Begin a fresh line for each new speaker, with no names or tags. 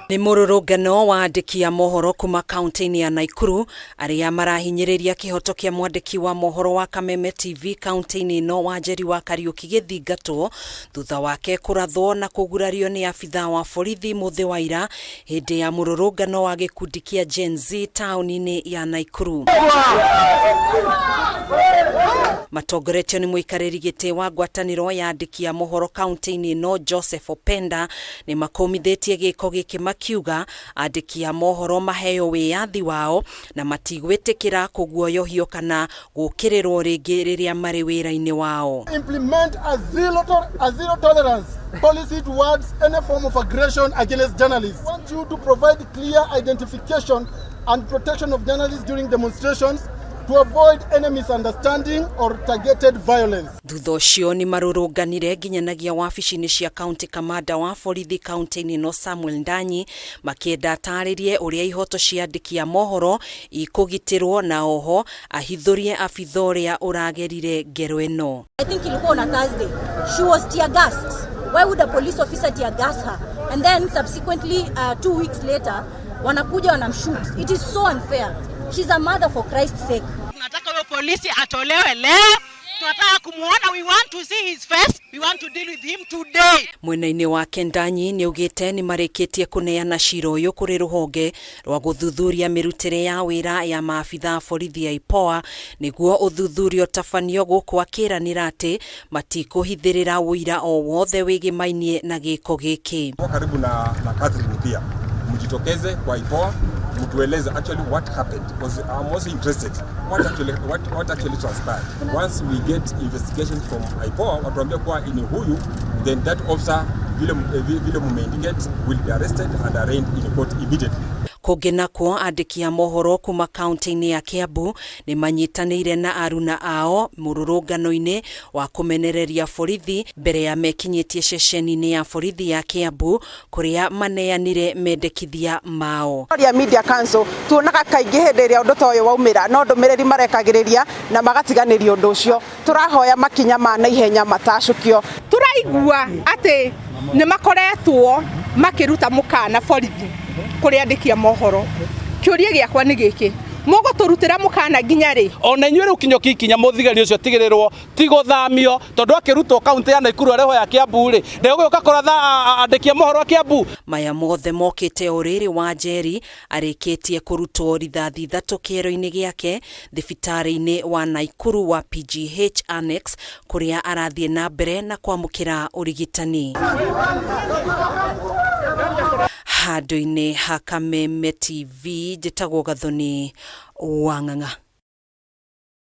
Nĩ mũrũrũngano wa andĩki a mohoro kuma kaunti-inĩ ya Naikuru arĩa marahinyĩrĩria kĩhoto kĩa mwandĩki wa mohoro wa Kameme TV kaunti-inĩ ĩno Wanjeri wa Kariũki gĩthingatwo thutha wake kũrathwo na kũgurario nĩ abithaa wa borithi mũthĩ wa ira hĩndĩ ya mũrũrũngano wa gĩkundi kĩa Gen Z taũni-inĩ ya Naikuru. Matongoretio nĩ mũikarĩri gĩtĩ wa ngwatanĩro ya andĩki a mohoro kaunti-inĩ ĩno Joseph Openda nĩ makũmithĩtie gĩko gĩkĩ makiuga andĩki a mohoro maheo wĩyathi wao na matigwĩtĩkĩra kũguoyohio kana gũũkĩrĩrwo rĩngĩ rĩrĩa marĩ wĩra-inĩ wao.
Implement a zero, to a zero tolerance policy towards any form of aggression against journalists. We want you to provide clear identification and protection of journalists during demonstrations to avoid any misunderstanding or targeted violence.
Thutha ũcio nĩ marũrũnganire nginyanagia wabici-inĩ cia kaunti kamanda wa borithi kaunti-inĩ ĩno Samuel Ndanyi makĩenda atarĩrie ũrĩa ihoto cia andĩki a mohoro ikũgitĩrwo na oho ahithũrie abitha ũrĩa ũragerire ngero ĩno.
I think ilikuwa on a Thursday. She was tear gassed. Why would a police officer tear gas her? And then subsequently 2 weeks later wanakuja wanamshoot. It is so unfair. She's a mother, for Christ's sake.
Tunataka huyo polisi atolewe leo. Tunataka kumuona, we want to see his face. We want to deal with him today.
Mwena-inĩ wake Ndanyi nĩ augĩte nĩ marĩkĩtie kũneana cira ũyũ kũrĩ rũhonge rwa gũthuthuria mĩrutĩre ya wĩra ya maabitha a borithi ya IPOA nĩguo ũthuthuria ũtabanio gũkũ akĩranĩra atĩ matikũhithĩrĩra ũira o wothe wĩgĩmainie na gĩko gĩkĩ.
Kwa karibu na Catherine pia mjitokeze kwa IPOA mtueleze actually what happened, because I'm also interested what actually transpired. Once we get investigation from IPOA, watuambia kuwa ni huyu, then that officer vile mumeindicate will be arrested and arraigned in court immediately.
Kũngĩ nakuo andĩki a mohoro kuma kaunti-inĩ ya Kiambu nĩ manyitanĩire na aruna ao mũrũrũngano-inĩ wa kũmenereria borithi mbere ya mekinyĩtie ceceni-inĩ ya borithi ya Kiambu kũrĩa maneanire mendekithia mao.
Ria Media Council tuonaga kaingĩ hĩndĩ ĩrĩa ũndũ ta ũyũ waumĩra no ndũmĩrĩri marekagĩrĩria na magatiganĩria ũndũ ũcio. Tũrahoya makinya ma naihenya matacũkio.
Tũraigua atĩ nĩ makoretwo makĩruta mũkana borithi kũrĩ andĩki a mohoro. Kĩũria gĩakwa nĩ gĩkĩ: mũgũtũrutĩra mũkana nginya rĩ?
Ona inyuĩ rĩu kinyũkia ikinya mũthigari ũcio tigĩrĩrwo ti gũthamio, tondũ akĩrutwo kaunti ya Naikuru arehwo ya Kiambu rĩ, ndegũgĩũka kũratha andĩki a mohoro a Kiambu.
Maya mothe mokĩte o rĩrĩ Wanjeri arĩkĩtie kũrutwo rithathi 3 kĩero-inĩ gĩake thibitarĩ-inĩ wa Naikuru wa PGH Annex kũrĩa arathiĩ na mbere na kwamũkĩra ũrigitani. Handũ-inĩ ha Kameme TV, njĩtagwo Gathoni Wang'ang'a.